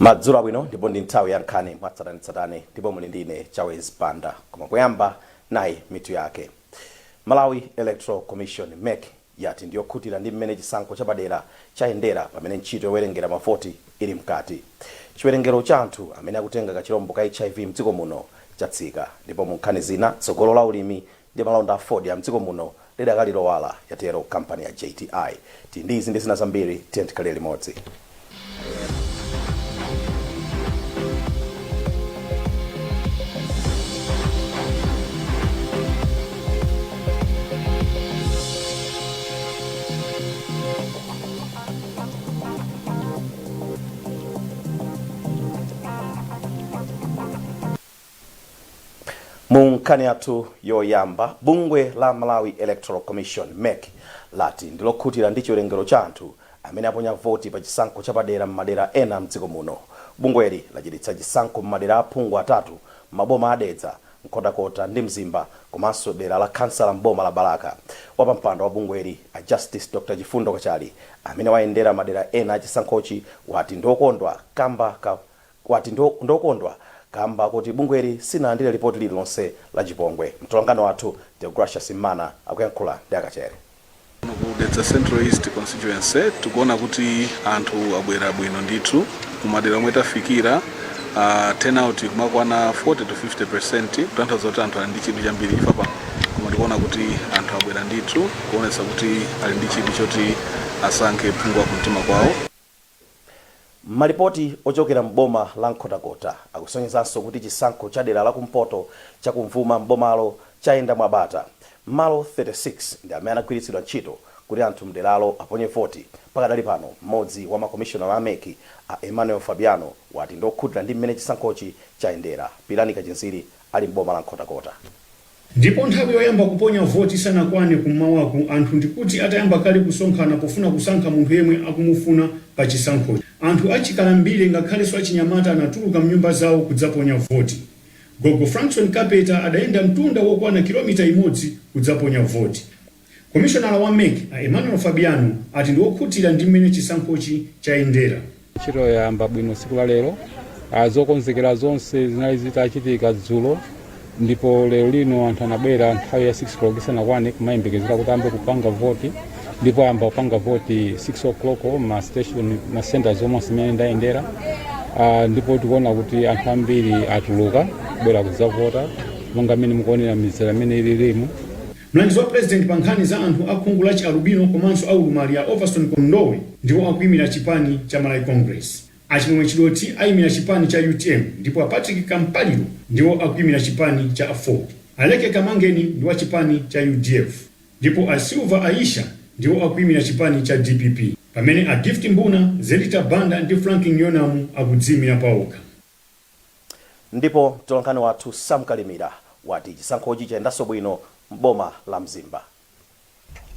Madzulo abwino, ndipo ndi nthawi ya nkhani mwatsatanetsatane, ndipo muli ndi ine Chawezi Banda. Koma poyamba, nayi mitu yake. Malawi Electoral Commission, MEC, yati ndiyokhutira ndi mmene chisankho chapadera chayendera pamene ntchito yowerengera mavoti ili mkati. Chiwerengero cha anthu amene akutenga kachilombo ka HIV mdziko muno chatsika. Ndipo mu nkhani zina, tsogolo la ulimi ndi malonda a fodya mdziko muno lidakali lowala, yatero kampani ya JTI. Tili ndi izi ndi zina zambiri, tiye tikhale limodzi. Mu nkhani yathu yoyamba, bungwe la Malawi Electoral Commission, MEC, lati ndilokhutira ndi chiwerengero cha anthu amene aponya voti pa chisankho chapadera m'madera ena mdziko muno. Bungweli lachititsa chisankho m'madera a aphungu atatu m'maboma a Dedza, Nkhotakota ndi Mzimba komanso dera la khansala m'boma la Balaka. Wapampando wa bungweli a Justice Dr Chifundo Kachali, amene wayendera madera ena a chisankhochi, wati ndiokondwa kamba ka wati ndiokondwa kamba koti bungweli silinalandire lipoti lililonse la chipongwe. Mtolankhani wathu Deogracious Mmana akuyankhula ndi a Kachere. Kuno ku Dedza Central East Constituency tikuona kuti anthu abwera bwino ndithu. Kumadera omwe tafikira, turnout kumakwana 40 to 50%, kutanthauza kuti anthu ali ndi chidwi chambiri chifukwa pano, koma tikuona kuti anthu abwera ndithu kuonetsa kuti ali ndi chidwi choti asankhe phungu wa kumtima kwawo. Malipoti ochokera m'boma la Nkhotakota akusonyezanso kuti chisankho cha dera la kumpoto cha ku Mvuma m'bomalo chayenda mwabata. Malo 36 ndi amene anagwiritsidwa ntchito kuti anthu mderalo aponye voti. Pakadali pano, mmodzi wa makomishonala a mec, a Emmanuel Fabiano, wati ndi okhutira ndi mmene chisankhochi chayendera. Pilani Kachinziri ali m'boma la Nkhotakota. Ndipo nthawi yoyamba kuponya voti isanakwane kum'mawaku, anthu ndikuti atayamba kale kusonkhana pofuna kusankha munthu yemwe akumufuna pa chisankhochi. Anthu achikalambire ngakhalenso achinyamata anatuluka mnyumba zawo kudzaponya voti. Gogo Frankson Kapeta adayenda mtunda wokwana kilomita imodzi kudzaponya voti. Komishonala wa mec, a Emmanuel Fabiano, ati ndi okhutira ndi mmene chisankhochi chayendera. Ntchito yayamba bwino tsiku la lero. Zokonzekera zonse zinali zitachitika dzulo, ndipo lero lino anthu anabwera nthawi ya 6 o'clock isanakwane kumayembekezera kuti ayambe kupanga voti, ndipo ayamba kupanga voti 6 o'clock ma station, ma centers omwe amene ndayendera. Ndipo tikuona kuti anthu ambiri atuluka kubwera kudzavota monga mmene mukuonera mizere imene ililimu. Mlangizi wa Pulezidenti pa nkhani za anthu a khungu la chi alubino komanso a ulumali a Overstone Kondowe ndiwo akuyimira chipani cha Malawi Congress. A Chimwemwe Chidothi ayimira chipani cha utm ndipo a Patrick Kampaliro ndiwo akuyimira chipani cha aford. A Leke Kamangeni ndi wa chipani cha udf ndipo a Silver Aisha ndiwo akuyimira chipani cha dpp pamene a Gift Mbuna, Zelita Banda ndi Franking Yonamu akudziyimira paokha. Ndipo mtolankhani wathu Sam Kalimira wati chisankhochi chayendanso bwino m'boma la Mzimba.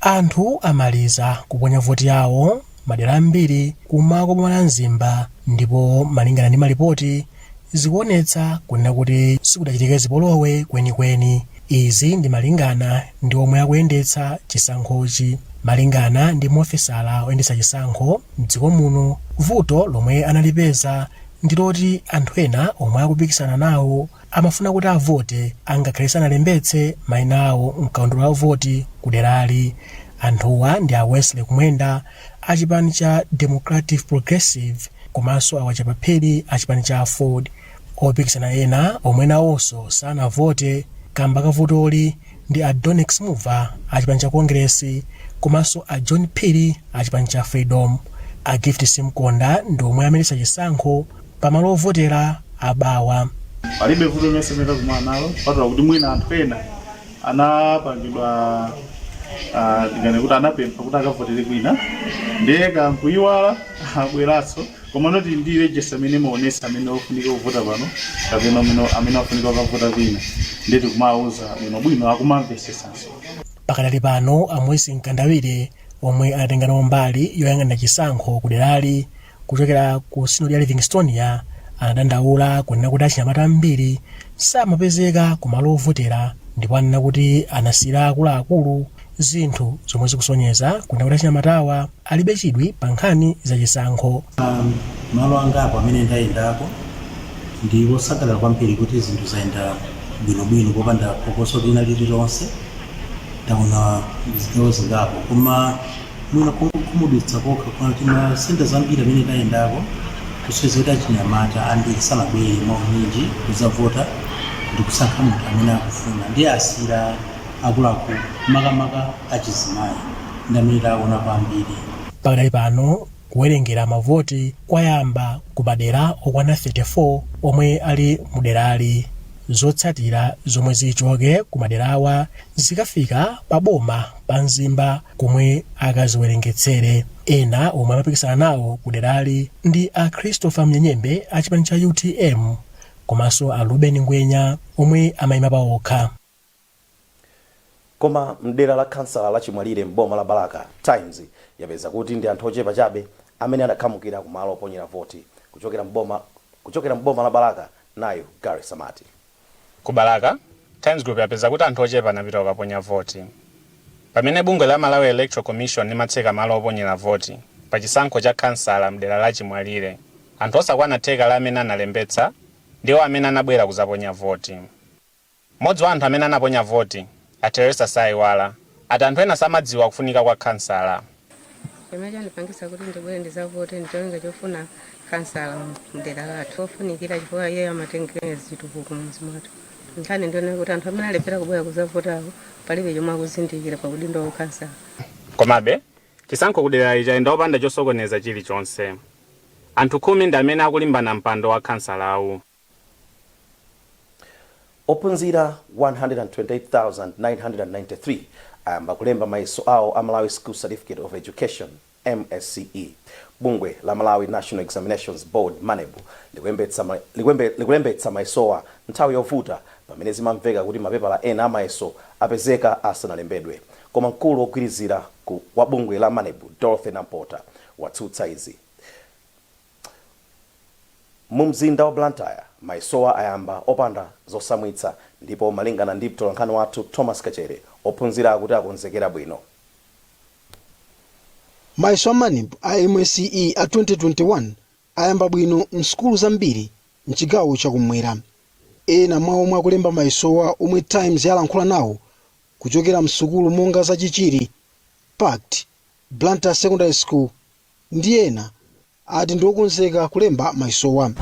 Anthu amaliza kuponya voti yawo madera ambiri kummawa kwa boma la Mzimba, ndipo malingana ndi malipoti zikuonetsa kunena kuti sikudachitike zipolowe kwenikweni. Izi ndi malingana ndi omwe akuyendetsa chisankhochi. Malingana ndi muofesala oyendetsa chisankho mdziko muno, vuto lomwe analipeza ndi loti anthu ena omwe akupikisana nawo amafuna kuti avote angakhale sanalembetse mayina awo mkaundula wa voti kuderali. Anthuwa ndi a Wesley Kumwenda a chipani cha Democratic Progressive komanso a Wachapa Phiri a chipani cha aford. Opikisana ena omwe nawonso sanavote kamba ka vutoli ndi a Donnex Muva a chipani cha Kongeresi komanso a John Phiri a chipani cha Freedom. A Gift Simkonda ndi omwe amayendetsa chisankho pamalo ovotera a Bawa. Palibe vuto limene takumana nalo kupatula kuti mwina anthu ena anapangidwa, ndingane kuti anapempha kuti akavotere kwina, ndiye kankuyiwala abweranso. Koma noti ndi register imene imaonetsa amene ofunika kuvota pano kapena amene afunika kukavota kwina, ndiye tikumawuza bwinobwino, akumamvesetsanso. Pakadali pano, a Moise Mkandawire omwe anatenga nawo mbali yoyang'anira chisankho kuderali kuchokera ku sinodi ya Livingstonia anadandaula kunena kuti achinyamata ambiri samapezeka ku malo ovotera, ndipo anena kuti anasiyira akuluakulu Zinthu zomwe zikusonyeza kunena kuti achinyamatawa alibe chidwi pa nkhani zachisankho. Malo angapo amene ndayendako, ndi wosangalala kwambiri kuti zinthu zayenda bwinobwino popanda phokoso lina lililonse. Taona zigawo zingapo, koma mwina kukhumudwitsa kokha kuna kuti ma centre zambiri amene tayendako kusonyeza kuti achinyamata ambiri sanabwere mwaunyinji kudzavota ndi kusankha munthu amene akufuna, ndi asira akuluakulu, makamaka achizimayi, ndi amene taona kwambiri. Pakadali pano kuwerengera mavoti kwayamba ku madera okwana 34 omwe ali muderali. Zotsatira zomwe zichoke ku maderawa zikafika pa boma pa Mzimba komwe akaziwerengetsere. Ena omwe amapikisana nawo ku derali ndi a Christopher Mnyenyembe a chipani cha UTM komanso a Ruben Ngwenya omwe amayima pawokha. Koma mdera la khansala la Chimwalire m'boma la Balaka, Times yapeza kuti ndi anthu ochepa chabe amene adakhamukira kumalo oponyera voti. Kuchokera mboma la Balaka, nayo Gary Samati. Ku Balaka, Times Group yapeza kuti anthu ochepa anapita kukaponya voti pamene bungwe la Malawi Electoral Commission limatseka malo oponyera voti pa chisankho cha khansala mdera la Chimwalire. Anthu osakwana theka la amene analembetsa ndiwo amene anabwera kuzaponya voti. Mmodzi wa anthu amene anaponya voti, a Teresa Saiwala, ati anthu ena samadziwa kufunika kwa khansala. Chimene chandipangisa kuti ndibwere ndizavote ndi cholinga chofuna khansala mdera lathu, ofunikira chifukwa iye amatengera zitukuko mudzi mwathu. Nkhani ndione kuti anthu amene alephera kubwera kuzavotawo palibe chomwe akuzindikira pa udindo wa khansala. Komabe chisankho kudera chayenda opanda chosokoneza chilichonse. Anthu 10 ndi amene akulimbana mpando wa khansalawu. Ophunzira 128,993 ayamba kulemba mayeso awo a Malawi School Certificate of Education, MSCE. Bungwe la Malawi National Examinations Board, MANEB, likulembetsa mayesowa nthawi yovuta pamene zimamveka kuti mapepala ena amayeso apezeka asanalembedwe. Koma mkulu wogwirizira wa bungwe la MANEB, Dorothy Nampota, watsutsa izi. Mu mzinda wa Blantyre, mayesowa ayamba opanda zosamwitsa, ndipo malingana ndi mtolankhani wathu Thomas Kachere, ophunzira akuti akonzekera bwino. Mayeso a MANEB a MSCE a 2021 ayamba bwino msukulu zambiri mchigawo chakumwera. Ena mwa omwe akulemba mayesowa omwe Times yalankhula nawo kuchokera msukulu monga za Chichiri, Pact, Blantyre Secondary School ndi ena ati ndiokonzeka kulemba mayesowa.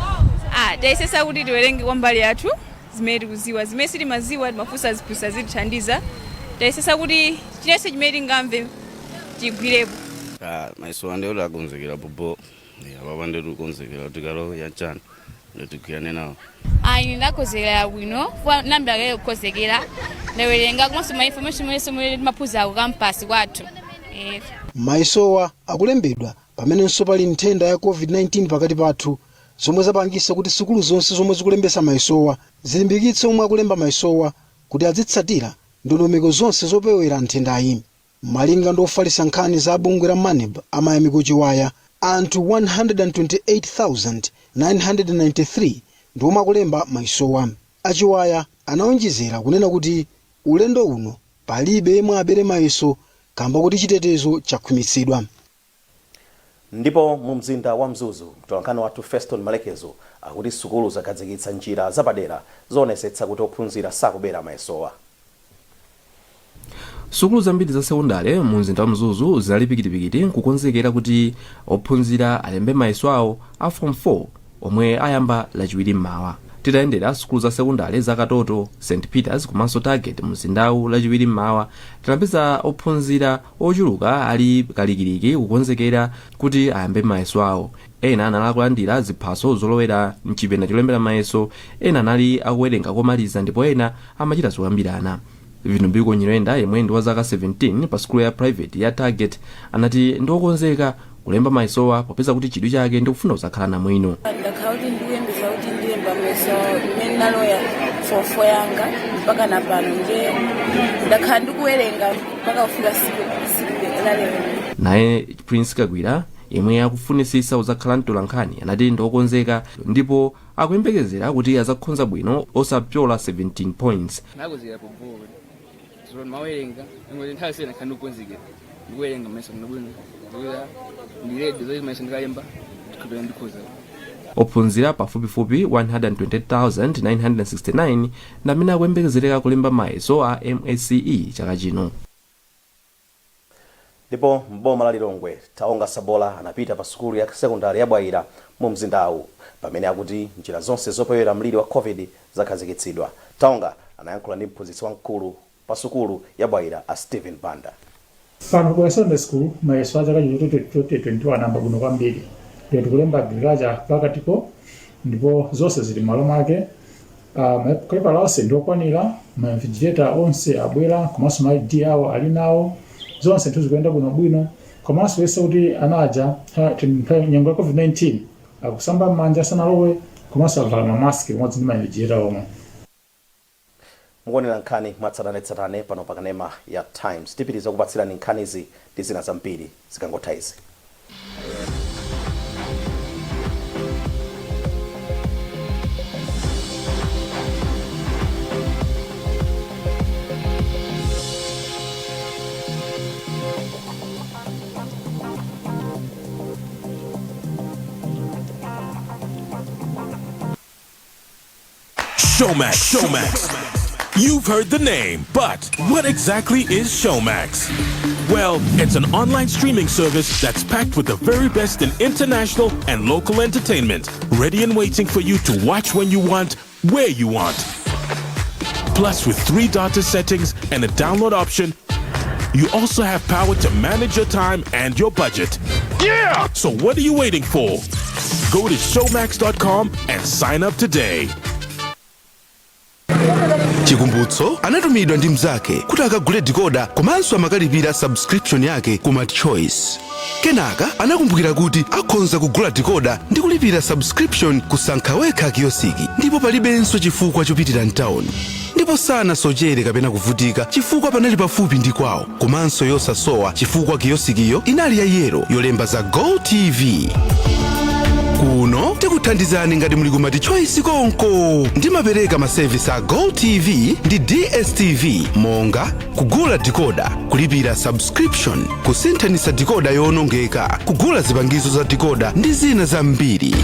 Tayesesa kuti tiwerenge kwa mbali yathu zimene tikuziwa. Zimene sitimaziwa timafunsa aziphunzitsi, zitithandiza. Tayesesa kuti chilichonse chimene tingamve tigwirepo. Mayeso ndiyo akonzekera bobo. Apapa ndi tikukonzekera kuti kalo yanchani nditigwirane nawo. Ayi, ndakonzekera bwino. Nambira kale kukonzekera, ndawerenga komanso ma information mwense mwe timaphunzira ku campus kwathu. Mayesowa akulembedwa pamenenso pali nthenda ya COVID-19 pakati pathu, zomwe zapangisa kuti sukulu zonse zomwe zikulembesa mayesowa zilimbikitse omwe akulemba mayesowa kuti azitsatira ndondomeko zonse zopewera nthendayi. Malinga ndi ofalitsa nkhani za bungwe la MANEB, a Mayamiko Chiwaya, anthu 128,993 ndi omwe akulemba mayesowa. Achiwaya anawonjezera kunena kuti ulendo uno palibe yemwe abere mayeso kamba kuti chitetezo chakhwimitsidwa. Ndipo mu mzinda wa Mzuzu, mtolankhani wathu Feston Malekezo akuti sukulu zakhazikitsa njira zapadera zoonetsetsa kuti ophunzira sakubera mayesowa. Sukulu zambiri za sekondale mu mzinda wa Mzuzu zinali pikitipikiti nkukonzekera kuti ophunzira alembe mayeso awo a Form 4 omwe ayamba Lachiwiri mmawa. Titayendera sukulu za sekondale za Katoto, St Peters komanso Target mu mzindawu Lachiwiri mmawa, tinapeza ophunzira ochuluka ali kalikiliki kukonzekera kuti ayambe mayeso awo. Ena anali akulandira ziphaso zolowera mchipinda cholembera mayeso, ena anali akuwerenga komaliza ndipo ena amachita zokambirana. Vitumbiko Nyirenda, yemwe ndi wa zaka 17 pa sukulu ya private ya Target, anati ndiokonzeka kulemba mayesowa popeza kuti chidwi chake ndikufuna kuzakhala namwino. Ndakhala kuti ndikuyembekeza kuti ndilemba mayeso mmene naloya form 4 yanga mpaka na pano, ndiye ndakhala ndikuwerenga mpaka kufika siku la lero. Naye Prince Kagwira, yemwe akufunisisa kuzakhala mtolankhani, anati ndiokonzeka ndipo akuyembekezera kuti azakhonza bwino osapyola 17 points. Nakonzekera popo. Dzulo ndimawerenga, ngoti nthawi sena khani ndikukonzekera. Ndikuwerenga mayeso bwinobwino. Ndikuti ndi ready zoti mayeso ndikalemba ndikhupira ndikhoza. Ophunzira pafupifupi 120,969 ndi amene akuyembekezereka kulemba mayeso a MSCE chaka chino. Ndipo mboma la Lilongwe, Taonga Sabola anapita pa sukulu ya sekondari ya Bwaila mu mzindawu pamene akuti njira zonse zopewera mliri wa COVID zakhazikitsidwa. Taonga anayankhula ndi mphunzitsi wamkulu pa sukulu ya Bwaila, a Stephen Banda. Pano ku Bwaila Secondary School mayeso a chaka chino 2021 ayamba bwino kwambiri. Lero tikulemba agriculture practical ndipo zonse zili m'malo mwake. Mapepala onse ndi okwanira, ma invigilator onse abwera komanso ma ID awo ali nawo. Zonse ndithu zikuyenda bwinobwino komanso yese kuti ana aja nyengo ya COVID-19 akusamba m'manja asanalowe komanso avala mamaski pamodzi ndi ma invigilator omwe. Mukuonera nkhani mwatsatanetsatane pano pa kanema ya Times. Tipitiriza kupatsirani nkhanizi ndi zina zambiri zikangotha izi. Showmax. Showmax. You've heard the name, but what exactly is Showmax? Well, it's an online streaming service that's packed with the very best in international and local entertainment, ready and waiting for you to watch when you want, where you want. Plus, with 3 data settings and a download option, you also have power to manage your time and your budget. Yeah! So what are you waiting for? Go to showmax.com and sign up today. Chikumbutso anatumidwa ndi mnzake kuti akagule decoder komanso amakalipira subscription yake ku MultiChoice. Kenaka anakumbukira kuti akhonza kugula decoder ndi kulipira subscription kusankha wekha kiyosiki, ndipo palibenso chifukwa chopitira mtawuni. Ndipo sanasochere kapena kuvutika chifukwa panali pafupi ndi kwawo, komanso yosasowa chifukwa kiyosikiyo inali ya yellow yolemba za Go TV. Kuno tikuthandizani ngati muli ku MultiChoice konko. Ndimapereka masevisi a Go TV ndi DStv monga kugula decoder, kulipira subscription, kusinthanitsa decoder yowonongeka, kugula zipangizo za decoder ndi zina zambiri.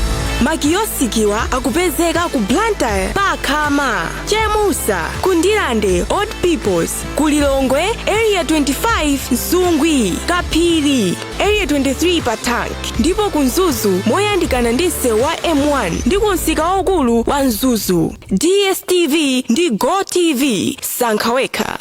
Makiyosikiwa akupezeka ku Blantyre Pakhama, Chemusa, ku Ndirande Old Peoples, ku Lilongwe Area 25, Nsungwi, Kaphiri Area 23 pa Tank, ndipo ku Mzuzu moyandikana ndi msewu wa M1 ndi ku msika waukulu wa Mzuzu. DStv ndi Go TV, sankha wekha.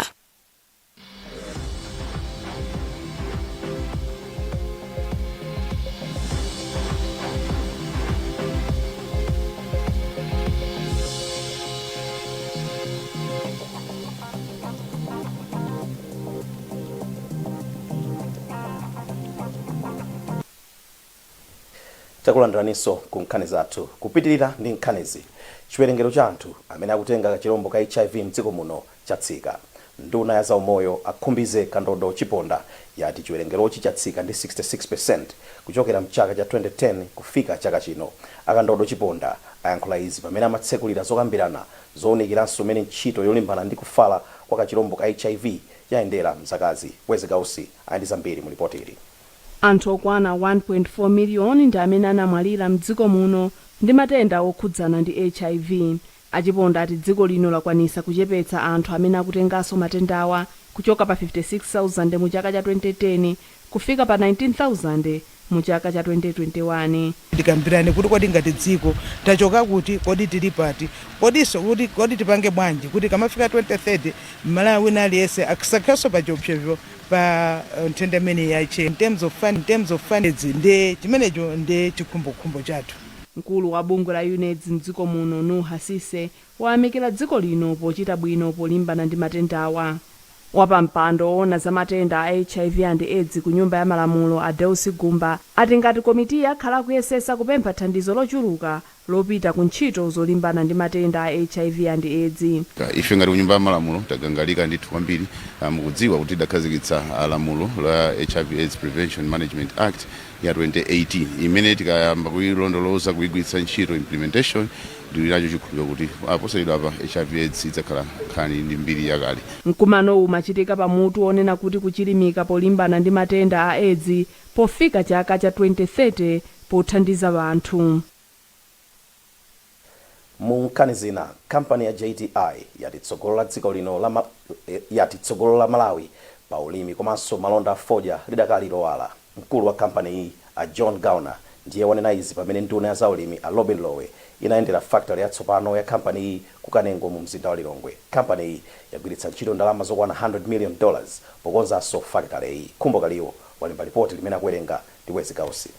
Takulandiraninso ku nkhani zathu. Kupitirira ndi nkhanizi, chiwerengero cha anthu amene akutenga kachirombo ka HIV mdziko muno chatsika. Nduna ya zaumoyo a Khumbize Kandodo Chiponda yati chiwerengerochi chatsika ndi 66% kuchokera mchaka cha 2010 kufika chaka chino. A Kandodo Chiponda ayankhula izi pamene amatsekulira zokambirana zowunikiranso mmene ntchito yolimbana ndi kufala kwa kachirombo ka HIV yayendera mzakazi. Wezi Gausi ali ndi zambiri mu lipoti ili. Anthu okwana 1.4 miliyoni ndi amene anamwalira mdziko muno ndi matenda okhudzana ndi HIV. A Chiponda ati dziko lino lakwanisa kuchepetsa anthu amene akutenganso matendawa kuchoka pa 56,000 mu chaka cha 2010 kufika pa 19,000 mu chaka cha 2021. Tikambirane kuti kodi ngati dziko tachoka kuti, kodi tili pati, kodinso kuti kodi tipange bwanji kuti kamafika 2030 Mmalawi wina aliyense asakhalenso pa chiopsezo pa nthenda imeneyi ya HIV in terms of fund, in terms of funds, ndi chimenecho ndi chikhumbokhumbo chathu. Mkulu wa bungwe la Unaids mdziko muno Nuha Cisse wayamikira dziko lino pochita bwino polimbana ndi matendawa. Wapampando owona za matenda a HIV and Aids ku nyumba ya malamulo a Deus Gumba ati ngati komitiyi akhala akuyesesa kupempha thandizo lochuluka lopita ku ntchito zolimbana ndi matenda a HIV and Aids. Ife ngati kunyumba ya malamulo tagangalika ndithu kwambiri. Mukudziwa kuti tidakhazikitsa lamulo la HIV AIDS Prevention Management Act ya 2018 imene tikayamba kuyilondoloza, kuyigwiritsa ntchito, implementation, Ndili nacho chikhulupiriro kuti posachedwa apa HIV AIDS idzakhala nkhani ndi mbiri yakale. Mkumanowu umachitika pamutu onena kuti kuchilimika polimbana ndi matenda a AIDS pofika chaka cha 2030 pothandiza anthu. Mu nkhani zina, kampani ya JTI yati tsogolo la dziko lino la yati tsogolo la Malawi pa ulimi komanso malonda a fodya lidakali lowala. Mkulu wa kampani iyi, a John Gauner, ndiye wanena izi pamene nduna ya zaulimi a Lobin Lowe inayendera factory yatsopano ya kampani iyi ku Kanengo mu mzinda wa Lilongwe. Kampani iyi yagwiritsa ntchito ndalama zokwana $100 million pokonzanso factory iyi. Khumbo Kaliwo walemba ripoti limene akuwerenga ndi Wezi Kausi.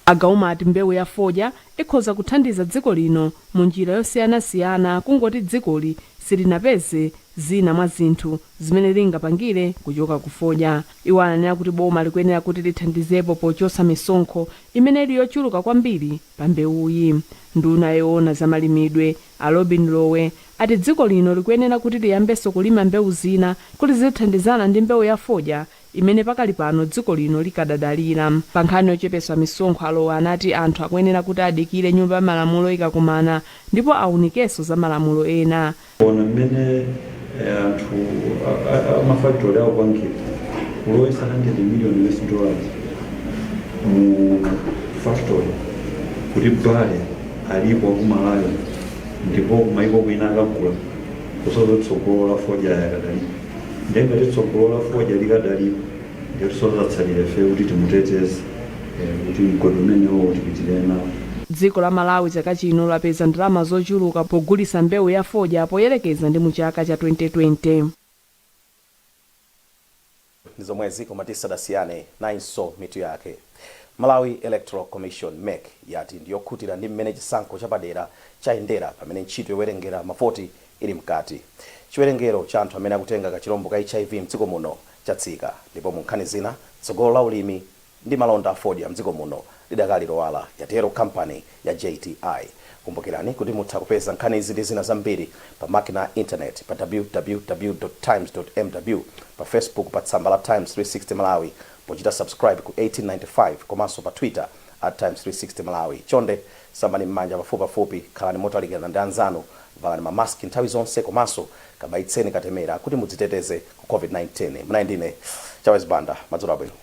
A Gauner ati mbewu ya fodya ikhoza kuthandiza dziko lino mu njira yosiyanasiyana, kungoti dzikoli silinapeze zina mwa zinthu zimene lingapangire kuchoka ku fodya. Iwo ananena kuti boma likuyenera kuti lithandizepo pochotsa misonkho imene ili yochuluka kwambiri pa mbewuyi. Nduna yoona zamalimidwe a Lobin Lowe ati dziko lino likuyenera kuti liyambenso kulima mbewu zina kuti zithandizana ndi mbewu ya fodya imene pakali pano dziko lino likadadalira. Pa nkhani yochepetsa misonkho, a Lowe anati anthu akuyenera kuti adikire nyumba ya malamulo ikakumana ndipo awunikenso za malamulo ena. Ona mmene anthu amafactory akupangira, kulowesa 100 million US dollars mu factory kuti bale alipo akumalayo ndipo kumaiko kwina akagula, kusoza tsogolo la fodya yakadalipo. Ndiye ngati tsogolo la fodya likadalipo, ndiye tisozatsalire fe kuti timuteteze kuti mgodi umenewo tipitire nawo. Dziko la Malawi chaka chino lapeza ndalama zochuluka pogulitsa mbewu ya fodya poyerekeza ndi mu chaka cha 2020. Ndi zomwezi, koma tisadasiyane, nayinso mitu yake. Malawi Electoral Commission, MEC, yati ndiyokhutira ndi mmene chisankho chapadera chayendera pamene ntchito yowerengera mavoti ili mkati. Chiwerengero cha anthu amene akutenga kachirombo ka HIV mdziko muno chatsika. Ndipo mu nkhani zina, tsogolo la ulimi ndi malonda a fodya mdziko muno lidakali lowala, yatero kampani ya JTI. Kumbukirani kuti mutha kupeza nkhani izi ndi zina zambiri pa makina a internet pa www times mw, pa Facebook pa tsamba la Times 360 Malawi pochita subscribe ku 1895, komanso pa Twitter at Times 360 Malawi. Chonde sambani m'manja pafupipafupi, khalani motalikirana ndi anzanu, valani mamaski nthawi zonse, komanso kabayitseni katemera kuti mudziteteze ku COVID-19. Munayi ndine Chawezi Banda. Madzulo abwino.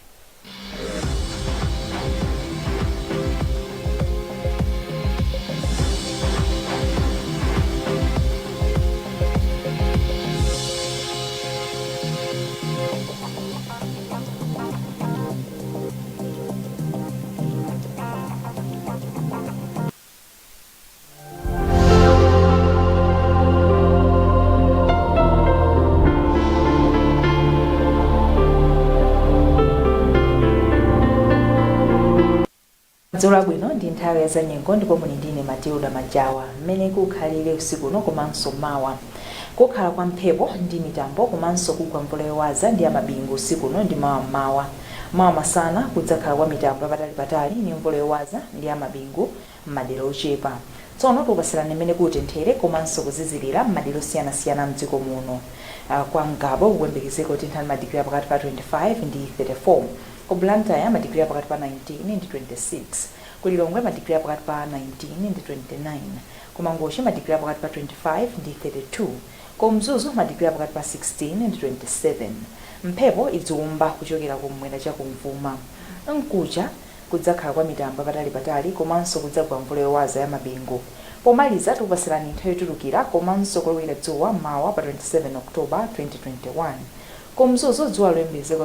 Madzulo abwino, ndi nthawi ya zanyengo ndipo muli ndine Matilda Majawa. Mmene kukhalire usiku uno komanso mawa: kukhala kwa mphepo ndi mitambo komanso kugwa mvula yowaza ndi amabingu usiku uno ndi mawa mmawa. Mawa masana kudzakhala kwa mitambo yapatali-patali ndi mvula yowaza ndi amabingu m'madera ochepa. Tsono tikupasirani mmene kutenthere komanso kuzizirira m'madera osiyanasiyana mdziko muno. Kwa Ngabu kukuyembekezeka kutentha ndi madigiri apakati pa 25 ndi 34, ku Blantyre madigiri apakati pa 19 ndi 26, ku Lilongwe madigiri apakati pa 19 ndi 29, ku Mangochi madigiri apakati pa 25 ndi 32, ku Mzuzu madigiri apakati pa 16 ndi 27. Mphepo idziwumba kuchokera kum'mwera chakumvuma. Mkucha kudzakhala kwa mitambo yapatali-patali komanso kudzagwa mvula yowaza ya mabingu. Pomaliza tikupasirani nthawi yotulukira komanso kulowera dzuwa mawa pa 27 October 2021. Ku Mzuzu dzuwa loyembekezeka